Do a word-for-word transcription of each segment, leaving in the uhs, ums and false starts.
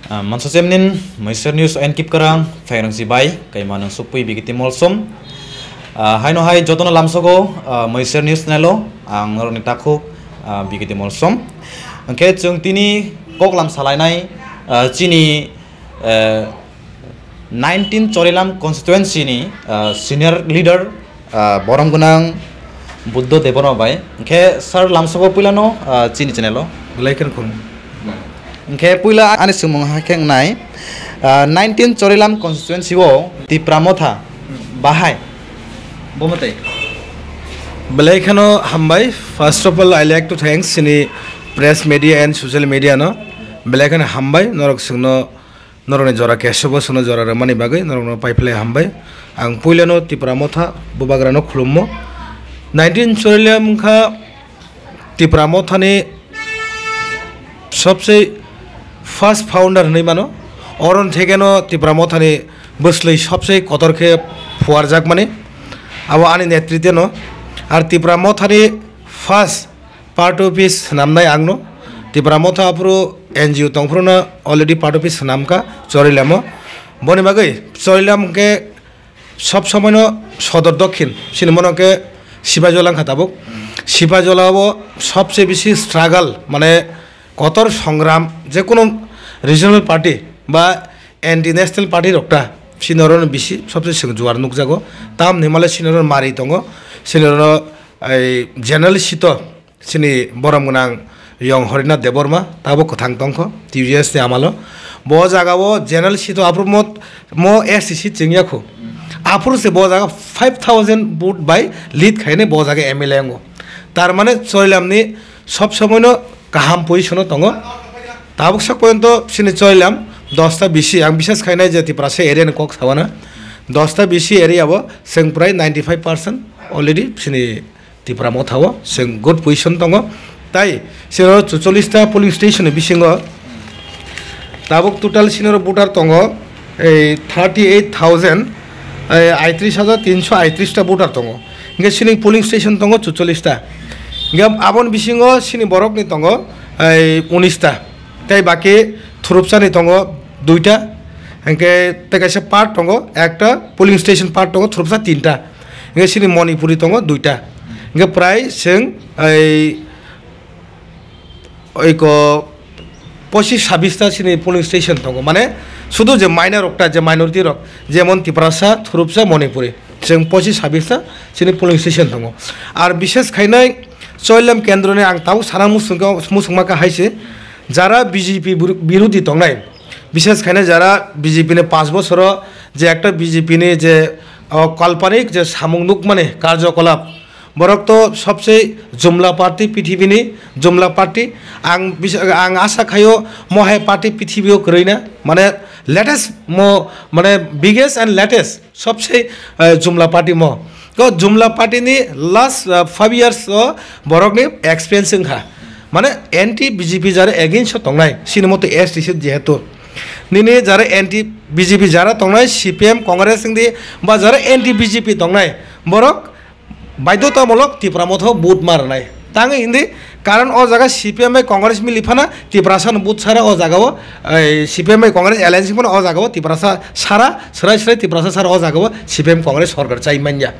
Ah, mansa chemnin, Maiser News N Kip Karang, phairang si bai, kaima nang supui bigiti molsom. Ah, haino hai jotono lamsogo, ah, Maiser News channel o, ang norokni takhuk, ah, bigiti molsom. Hwnkhe chwng tini koklam salainai, ah, chini, eh, nineteen Chorilam constituency ni, ah, senior leader, ah, borom gwnang Buddho Debbarma bai. Hwnkhe sir lamsogo puilano, ah, chini channel o. Belai kheno khulum. Hwnkhe puila ani swngmung hai khe wngnai, ah, nineteen Chorilam constituency o Tipra Motha bahai. Bomo tei. Belai kheno hambai. First of all, I like to thanks chini press media and social media no. Belai kheno hambai norok chwngno norokni jora kesebo sono jora rwmani bagwi norokno paiphlai hambai. Ang puilano Tipra Motha bubagrano khulummo. Nineteen Chorilam wngkha Tipra Mothani sobse first founder hinwi mano. Oron thekeno Tipra Mothani bwslwi sobse kotor khe phuarjakmani abo ani netriteno. Ar Tipra Mothani first part office swnamnai angno. Tipra Motha aphuru N G O tongphuru no already part office swnamkha Chorilamo. Boni bagwi Chorilam hwnkhe sob somoino sodor dokhin, sini mono hwnkhe Sipajola wngkha tabuk. Sipajola o sobse bisi struggle, mane kotor songram, je kono regional party ba anti national party rok ta, sini oro bisi sobse swng juar nukjago. Tamni himale sini oro mari tongo, sini oro ei general seat o chini borom gwnang Yong Horinath Debbarma tabuk kwthang tongkho T U S ni amalo. Bo jagao general seat o aphuru mo, mo S T seat chwngya khu. Aphuru se bo jaga five thousand vote bai lead khainai bo jaga M L A wngo. Tar mane Chorilam ni sob somoino kaham position o tongo. Tabuk sak porjonto chini Chorilam dosta bisi, ang bisas khainai je Tiprasa area ni kok sawana. Dosta bisi area o chwng prai ninety five percent already chini Tipra Motha o chwng good position tongo. Tai chini oro chuchollis ta polling station ni bisingo tabuk total chini oro voter tongo ei thirty eight thousand, ei aitris hajar tinso aitris ta voter tongo. Hingke chini polling station tongo chuchollis ta. Hingke aboni bisingo chini borok ni tongo ei unis ta. Tei baki thurupsa ni tongo duita. Hingke tei kaisa park tongo ekta, polling station park tongo thurupsa tinta. Hingke chini Manipuri tongo duita. Hingke prai chwng ei, oiko pochis sabis ta chini polling station tongo. Mane sudu je minor rok ta, je minority rok, jemon Tiprasa, Thurupsa, Manipuri. Chwng pochis sabis ta chini polling station tongo. Ar bishes khainai Chorilam kendro ni ang tabuk sana musung, musungma kha hai se, jara B J P biru-, birudi tongnai, bishes khainai jara B J P ni panch bosoro je ekta B J P ni je, o, kalpanik je samung nukmani karjokolap, borok to sobse jumla party pithibini, jumla party. Ang bis-, ang asa khaio mohai party pithibio kwrwina, mane latest mo, mane biggest and latest sobse, eh, jumla party mo. To jumla party ni last, eh, five years o borok ni experience wngkha. Mane anti B J P jara against o tongnai, sini moto S T seat jehetu. Nini jara anti B J P jara tongnai, C P M, Congress wngdi, ba jara anti B J P tongnai, borok baidhotamulok Tipra Motha o vote ma rwnai. Tangwi hindi, karon o jaga C P M bai Congress mili phano Tiprasa no vote sara o jaga o, ei, C P M bai Congress alliance phano o jaga o Tiprasa sara, swrai swrai Tiprasa sara o jaga o C P M Congress sorkar chai manya.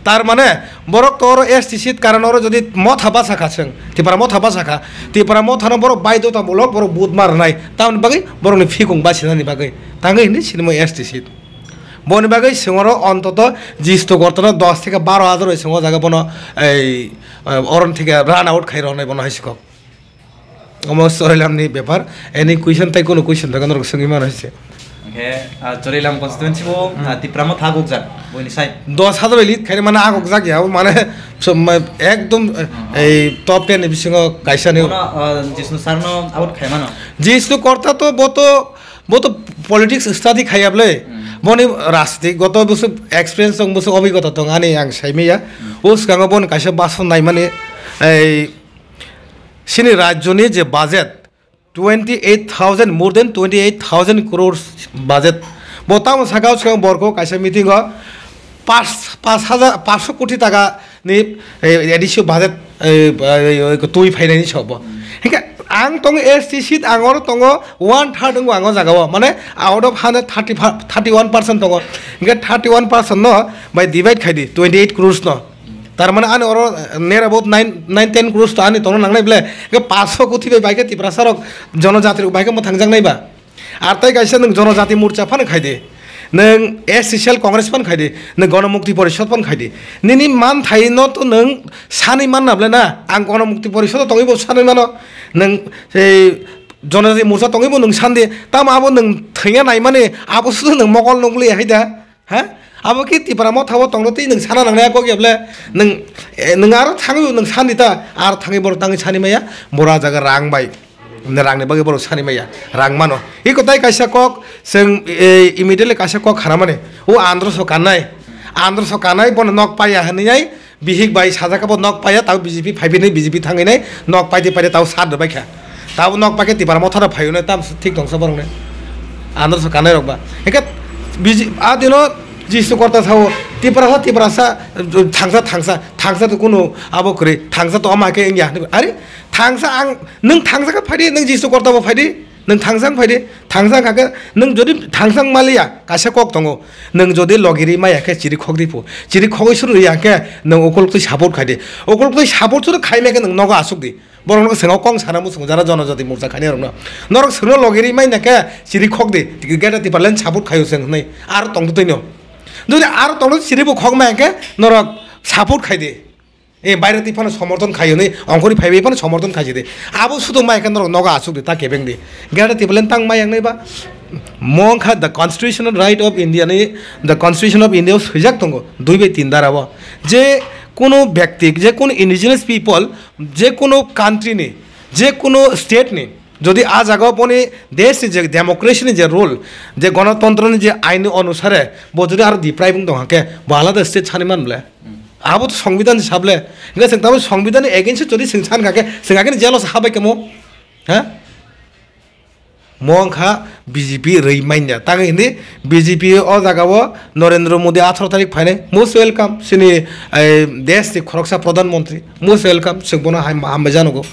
Tar mane borok to oro S T seat karon oro jodi Motha basa kha chwng, Tipra Motha basa kha, Tipra Motha no borok baidhotamulok borok vote ma rwnai. Tamoni bagwi borok ni phikung basinani bagwi tangwi hindi sinimo S T seat. Boni bagwi chwng oro ontoto Jistu Gortano dos theke baro hajar bai chwng o jaga bono ei, eh, oron theke run out khai rwnai bono hai sikok. Omo Chorilam ni bepar, any question tai kono question thaka norok swngwi mano hai se. Hwnkhe, ah, Chorilam constituency bo, ah, Tipra Motha gukjak, boini sai. Dos hajar bai lead khaini mane agok jak ya, mane som-, ekdom, eh, ei top ten ni bisingo kaisa ni. Bono, ah, Jishnu sir no out khai mano. Jistu Gorta to boto Bo to politics study khaiya bwle. Hmm. Boni rajniti goto bwswk experience tong, bwswk obhigota tong ani ang saimaya. Hmm. O swkango boni kaisa bason naimani, ei, chini rajyoni je budget twenty eight thousand, more than twenty eight thousand crores budget. Bo tamo saka o swkang borok kaisa meeting o pas, pas hajar, paanch koti taka ni, ei, additional budget, ei, ei, ei, twi phainani sobo. Hingke Ang tongo S T seat, ang oro tongo one third wngo ang o jaga o. Mane out of hundred thirty, thirty one percent tongo. Hingke thirty one percent no bai divide khai di twenty eight crores no. Tar mane ani oro, eh, near about nine, nine, ten crores to ani tongna nangnai ble. Hingke paanch koti bai bai khe Tiprasa rok jonojati rok bai khe mwthang jak nai ba. Ar tai kaisa nwng jonojati morcha phano khai di. Nwng S C cell Congress phano khai di. Nwng Gonomukti Porishod phano khai di. Nini man thai no to nwng sanwi man na ble na. Ang Gonomukti Porishod o tongwi bo sanwi mano. Nwng ei jonojati morcha tongwi bo nwng san di. Tamo abo nwng thwngya nai mani abo sudu nwng mokol nukli hai da. Ha? Abo khe Tipra Motha o tongno tei nwng sana nangnai kok ya ble? Nwng, eh, nwng aro thangwi nwng sani ta, aro thangwi borok tangwi sani maya, bora jaga rang bai. Nwng rangni bagwi borok sani maya, rang mano. Iko tai kaisa kok, chwng, eh, immediately kaisa kok khanamani. O androso kannai, androso kannai bono nok paiya hinwi ai, bihik bai sajak abo nok paiya, tabo B J P phaibi hinwi B J P thangwi nai, nok paidi paidi tabo sat rwbai kha. Tabo nok paikhe Tipra Motha rok phaiyo nai, tam thik tongsa borok nai. Androso kannai rok ba. Hingke B J, a dino Jisu Korta sao, Tiprasa, Tiprasa, thangsa, thangsa, thangsa to kunu abo kwrwi, thangsa to ama khe wngya. Are, thangsa ang, nwng thangsa khe phaidi, nwng Jisu Korta bo phaidi, nwng thangsa wng phaidi, thangsa wngkha khe, nwng jodi thangsa wng maliya, kaisa kok tongo, nwng jodi logiri maya khe chiri khok di phu, chiri khogwi suru ya khe, nwng ukuluk twi support khai di, ukuluk twi support suru khai maya khe nwng nogo asuk di. Borok no swngo kong sana muchungo jara jonojati morcha khainai rokno. Norok swngno logiri mai na khe chiri khok di, Greater Tipraland support khaio chwng hwnwi. Aro tongtwtwi no. Jodi aro tongtwtwi chiri bo khok mai khe norok support khai di. E baire twi phano somorthon khaio hwnwi ongkhorwi phaibai phano somorthon khai di. Abo sudo mai khe norok nogo asuk di ta kebeng di. Greater Tipraland tang mai yang nai ba. Mo wngkha the constitutional right of India ni, the Constitution of India o swijak tongo dui bai tin dara o. Je kono byakti, je kono indigenous people, je kono country ni, je kono state ni, jodi a jaga o boni desh ni je democracy ni je rule, je gonotontro ni je ain onusare bo jodi aro deprive wng tong khe bo alada state sani man ble? Abo to songbidan ni sable. Hingke chwng tamo songbidan ni against o jodi chwng san kha khe chwng agini jail o se habai kamo? Ha? Mo wngkha B J P rwi manya. Tang hindi B J P o jaga o Narendra Modi atharo tarik phainai. Most welcome. Chini, eh, desh ni khoroksa Pradhan Mantri. Most welcome. Chwng bono ham-, hambai janogo.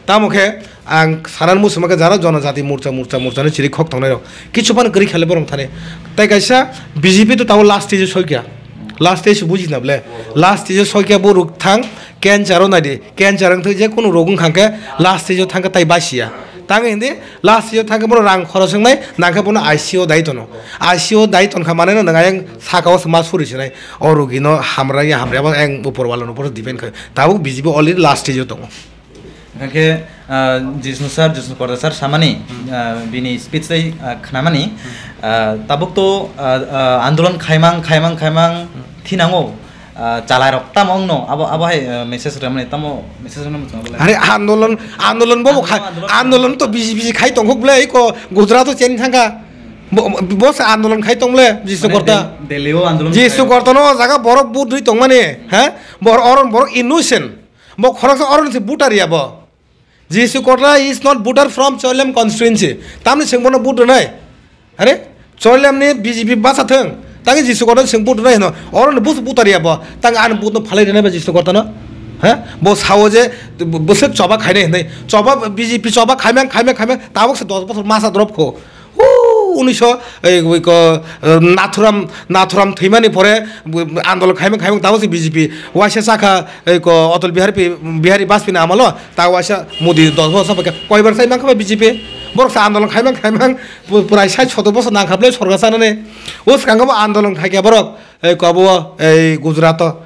Tamo khe ang sanan muchungma khe jara jonojati morcha, morcha, morcha ni chiri khok tongnai rok. Kichu phano kwrwi khale borok thani. Tai kaisa B J P to tabo last stage o soikya. Last stage buji na ble. Last stage o soikya bo ruk thang. Cancer o naidi, cancer wngthok je kunu rog wngkha khe last stage o thangkhe tai basiya. Tang hindi last stage o thangkhe bono rang khorok wngnai, nangkhe bono I C U o dai tono. I C U o dai tonkha mane no nang ayang saka o ma suri sinai. O rogi no hamra ya hamra bo ayang upor wala no depend khai. Tabuk B J P already last stage o tongo. Hingkhe, ah, Jisnu sir, Jisnu Korda sir samani, ah, bini speech tei, ah, khnamani, ah, tabuk to, ah, ah, andolon khaimang, khaimang, khaimang thinango. Ah, chalairok tamo wngno, abo, abo hai, ah, message rwmani, tamo message rwmani chwng abo lai. Are andolon, andolon bobo khai, andolon, andolon to bisi bisi khai tongo ble, iko Gujarat o cheni thangkha. Bo, bo se andolon khai tong ble, Jisu Korta. Delhi o andolon khai. Jisu Korta no o jaga borok but rwi tongmani, ha? Bor-, oron borok innocent. Bo khoroksa oron se butar ya bo. Jisu Kotra is not voter from Choilam constituency. Tamni chwng bono vote rwnai. Are? Choilam ni B J P basa thwng. Tangwi Jisu Kotra chwng vote rwnai hino. Oro ni bus voter ya bo. Tang ani vote no phalai rwnai ba Jisu Kotra no. Ha? Bo sao je bwswk choba khainai hinwi. Choba B J P choba khaimang khaimang khaimang tabuk se dos bosor masa drop kho. Huu, unisho, ei, ui ko, eh, Nathuram, Nathuram thwimani pore, bu-, andolon khaimang khaimang tabuk se B J P. Waisa sakha, ei ko, Atal Bihari Pi-, Bihari Bajpayee ni amolo, ta waisa Modi dos bosor bwkha, koibar sai mangkha B J P. Borok sa andolon khaimang khaimang, pu-, prai sait sotor bosor nangkha ble sorkar sanani. O swkango bo andolon khaikha borok, ei ko, abo, ei Gujarat o.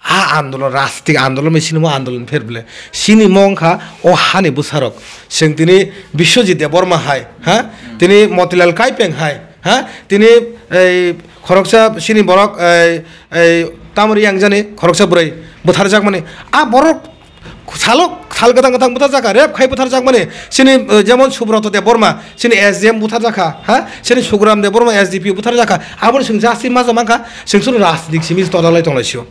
A andolon, rajnitik andolon bai sinimo andolon pher bwle. Sinimo wngkha o hani bwsarok. Chwng tini Biswajit Debbarma hai, ha? Tini Motilal Kaipeng hai, ha? Tini ei khoroksa sini borok ei, ei tamori yang jani khoroksa bwrwi bwtharjakmani. A borok salo sal kwthang kwthang bwtharjakha, rep khai bwtharjakmani. Sini, eh, jemon Subroto Debbarma, sini S D M bwtharjakha, ha? Sini Sugram Debbarma S D P bwtharjakha. Aboni chwng justice ma mankha, chwng suru rajnitik simi torjaklai tonglaisio.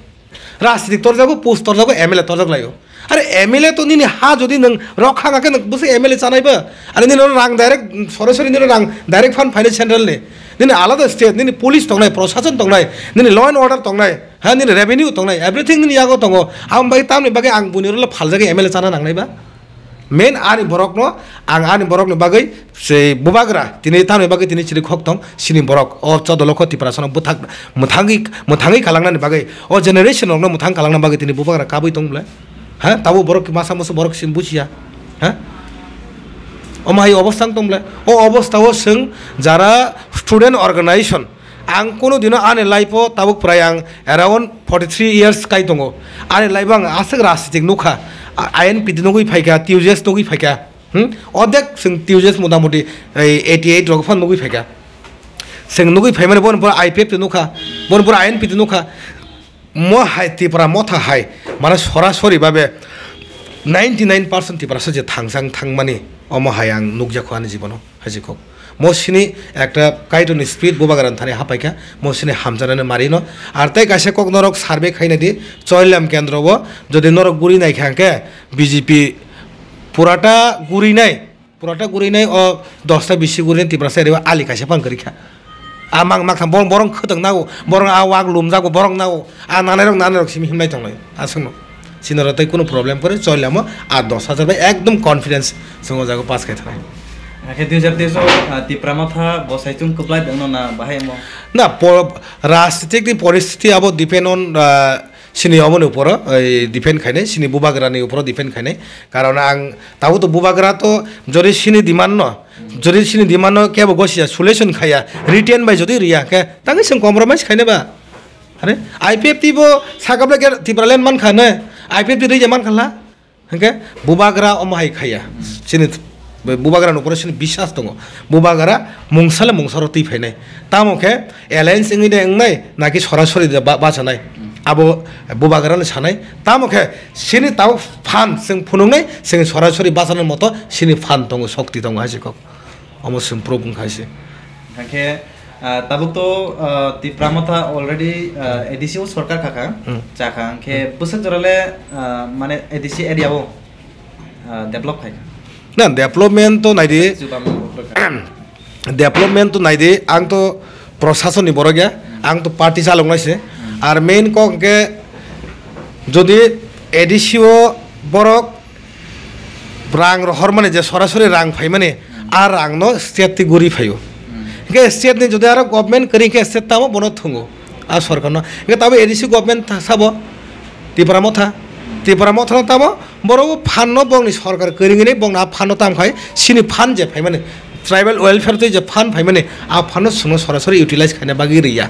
Rajnitik torjago, post torjago, M L A torjak laio. Are M L A to nini ha jodi nwng rok kha khe nwng bwswk M L A chanai ba? Are nini rang direct, sorasori nini rang direct fund phainai central ni. Nini alada state, nini police tongnai, proshashan tongnai, nini law and order tongnai, ha, nini revenue tongnai, everything nini yago tongo. Aboni bagwi tamni bagwi ang buini role phaljagwi M L A chana nangnai ba? Main ani borokno, ang ani borokni bagwi se bubagra, tini tamni bagwi tini chiri khok tong, sini borok o chodo lokho Tiprasano bwthak mwthangwi, mwthangwi kalangnani bagwi, o generation rokno mwthang kalangna bagwi tini bubagra kabwi tong bwle. Ha? Tabuk borok masa musu borok sin bujiya. Ha? Omo hai obostha wng tong bwle. O obostha o chwng jara student organization, ang kunu dino ani life o tabuk prai ang around forty three years kai tongo. Ani life o ang aswk rajnitik nukha. A-, I N P T nugwi phaikha, T U J S nugwi phaikha. Hmm? Odek chwng T U J S motamoti ei eighty eight rok phan nugwi phaikha. Chwng nugwi phaimani bono pura I P F T nukha, bono pura I N P T nukha. Mo hai Tipra Motha hai, mane sorasori babe ninety nine percent Tiprasa je thangsang thangmani, omo hai ang nukjakho ani jibono, hai se kok. Mo sini ekta Kaitorni spirit bubagrani thani hapaikha, mo sini hamjaknani marino. Ar tei kaisa kok norok survey khaina di, Choilam kendro o, jodi norok guri naikha hwnkhe B J P purata guri nai, Purata gurinai o dosta bisi gurinai Tiprasa area o ali kaisa phang kwrwi kha. A mang maktham borok, borok khwtwng nago, borok a wak lumjago, borok nago, a nanairok nanairok simi himlai tonglai. Aswkno. Sinoro tei kunu problem kwrwi Choilamo a dos hajar bai ekdom confidence chwng o jaga pass khai thanai. Akhe dui hajar teis o, ah, Tipra Motha bosai chwng kwplai dongno na bahai omo? Na, po-, rajnitik ni poristiti abo depend on, ah, Sini oboni uporo, ei, defend khainai, sini bubagrani uporo defend khainai. Karon ang tabuk to bubagra to jodi sini demand no, jodi sini demand no kebo gosia, solution khaya, written bai jodi riya khe, tangwi chwng compromise khainai ba. Are, I P F T bo sakable ke Tipraland man kha ne, I P F T rija man kha la. Hwnkhe bubagra omo hai khaya. Chini bubagra ni upore chini biswas tongo. Bubagra mungsa le mungsa ro twi phainai. Tamo khe alliance wngwi de wngnai, naki sorasori de ba-, bachanai. Abo bubagra ni sanai. Tamo khe chini tabuk phan chwng phunuknai, chwng sorasori bachana moto chini phan tongo, shokti tongo hai se kok. Omo chwng proof wngkha se. Hwnkhe, ah, tabuk to, ah, Tipra Motha already, ah, A D C o sorkar khakha, Hmm. chakha, hwnkhe Hmm. bwswk jora le, ah, mane A D C area o, ah, develop khaikha? Na, development to naidi, Chuba mung buphuru kha. development to naidi, ang to prosasoni borok ya, Hmm. ang to party chaloknai se. Hmm. Ar main kok hwnkhe jodi A D C o borok rang rohormani je sorasori rang phaimani, a rangno state twi guri phaio. Hwnkhe state ni jodi aro government kwrwi khe state tamo bono thwngo, a sorkarno. Hwnkhe tabo A D C government tha-, sabo Tipra Motha. Tipra Mothano tamo borok o phanno bongni sorkar kwrwngwi bongno a phanno tam khai sini phan je phaimani, tribal welfare twi je phan phaimani, a phanno chwngno sorasori utilize khaina bagwi rwya.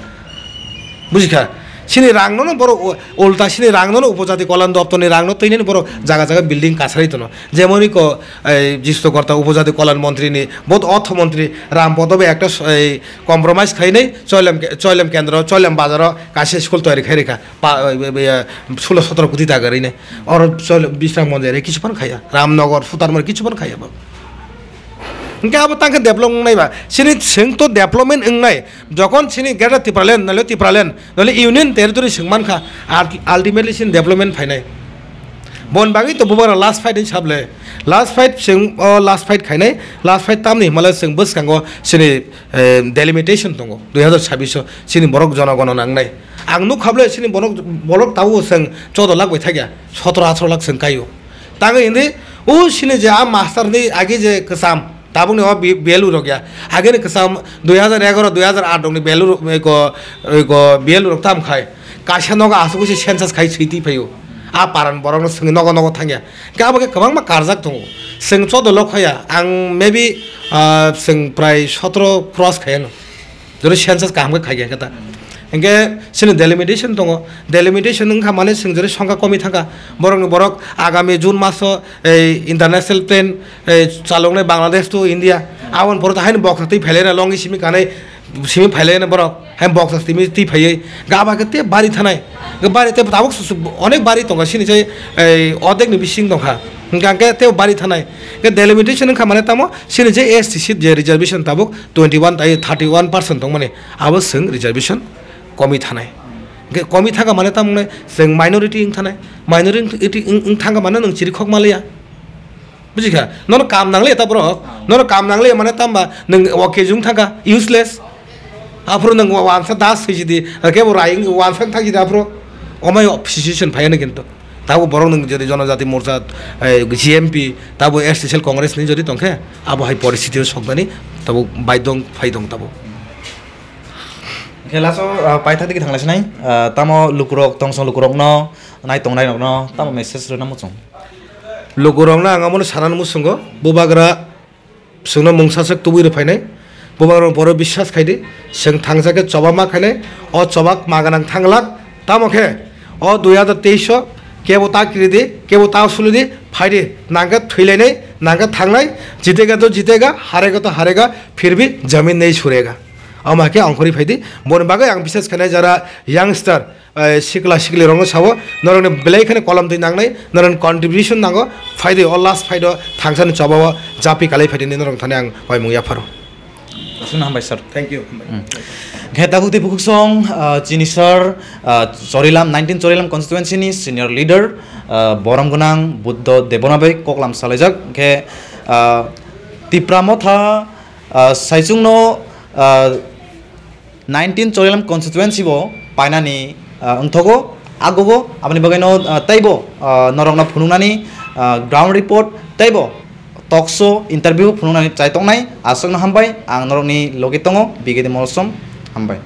Bujikha? Sini rangno no borok u-, ulta sini rangno no upojati kolon doptorni rangno twinani borok jaga jaga building kasari tono. Jemoni ko, ei, Jistu Korta upojati kolon montri ni, both ortho montri Ram Podo bai ekta s-, ei, compromise khainai Choilem ke-, Choilem kendro, Choilem bazaro kaisa school toyari khai rikha. Pa, ei, ei, ei, sulo sotoro koti tagar ine. Oro Choilem Bisram Monjari kichu phan khaya. Ramnagar, Sutarmari kichu phan khaya ba. Hingke abo tangkhe develop wngnai ba. Sini seng to development wngnai. Jokon sini Greater Tipraland, nale Tipraland, nale Union Territory seng mankha, ult-, ultimately sini development phainai. Bon bagwi to bubagra last fight ni sable. Last fight seng, o last fight khainai, last fight tamni himale seng bwskango sini, eh, delimitation tongo. Dui hazar chabbish o sini borok jonogono nangnai. Ang nukha ble sini borok, borok tabuk seng chodo lakh bai thakya, sotoro atharo lakh seng kaio. Tangwi hindi, o sini je a master ni agi je kwcham, tabukni o bi-, B L O rok ya. Agini kwcham dui hazar egaroh, dui hazar aat rokni B L O rok, eko, eko B L O rok tam khai. Kaisa nogo asuk se census khai swi twi phaio. A paran borokno swngwi nogo nogo thangya. Hingke abo khe kwbangma karjak tongo. Chwng chodo lok hoya, ang maybe, ah, chwng prai sotoro cross khayano. Jodi census kaham khe khaikha khe ta. Hingke sini delimitation tongo. Delimitation wngkha mane chwng jodi songkha komi thangkha. Borokni borok agami June maso ei international train, ei, chaloknai Bangladesh to India. Aboni pore to haino boksa twi phailai na longi simi kanai, simi phailai na borok. Haino boksa twi, twi phaiwi. Gaba khe tei bari thanai. Bari tei tabuk su-, su-, onek bari tongkha sini chai, ei, odek ni bising tongkha. Hingke hingke tei bari thanai. Hingke delimitation wngkha mane tamo sini je S T seat je reservation tabuk twenty one tai thirty one percent tongmani. Abo chwng reservation komi thanai. Hingke komi thangkha mane tamo wngnai chwng minority wng thanai. Minority wng, wng thangkha mane nwng chiri khok maliya. Bujikha? Nono kam nangliya ta borok. Nono kam nangliya mane tamba nwng o kejung thangkha, useless. Aphuru nwng wa-, wansa das swijidi, kebo rai wansa thakjidi aphuru. Omai o situation phaiya ni kintu. Tabuk borok nwng jodi Jonojati Morcha, eh, G M P, tabuk S T cell Congress ni jodi tongkhe, abo hai poristiti o soknani tabuk baidong phaidong tabuk. Khe last o, ah, paithak digi thanglasinai, ah, tamo lukurok, tongsong lukurokno, nai tongnai rokno tamo message rwna muchung? Lukurokno ang amo sanani muchungo, bubagra chwngno mungsaswk tubui rw phainai, bubagra boro biswas khaidi, chwng thangjak khe choba ma khainai, o choba ma gwnang thanglak, tamo khe o dui hazar teis o kebo ta kiridi, kebo ta sulidi, phaidi, nangkhe thwilainai, nangkhe thangnai, jitega to jitega, harega to harega, phir bhi zamin nahi chhurega. Amo hai khe ongkhorwi phaidi, boni bagwi ang biswas khainai jara youngster, eh, sikla sikli rokno sao, norokni belai kheno kolam twi nangnai, norokni contribution nango, phaidi o last fight o thangsani choba o japi kalai phaidi norok thani ang waimung yapharo. Aswkno hambai sir. Thank you. Khe takhuk tei bukhuk song, ah, chini sir, ah, Chorilam, nineteen Chorilam constituency ni senior leader, ah, borom gwnang Buddho Debona bai koklam salaijak. Khe, ah, Tipra Motha, ah, saichungno, ah, nineteen Chorilam constituency bo painani, ah, wngthogo, agogo aboni bagwino, ah, teibo, ah, norokno phunuknani, ah, ground report teibo talk show, interview phunuknani chai tongnai. Aswkno hambai, ang norokni logi tongo, B K D Molsom, hambai.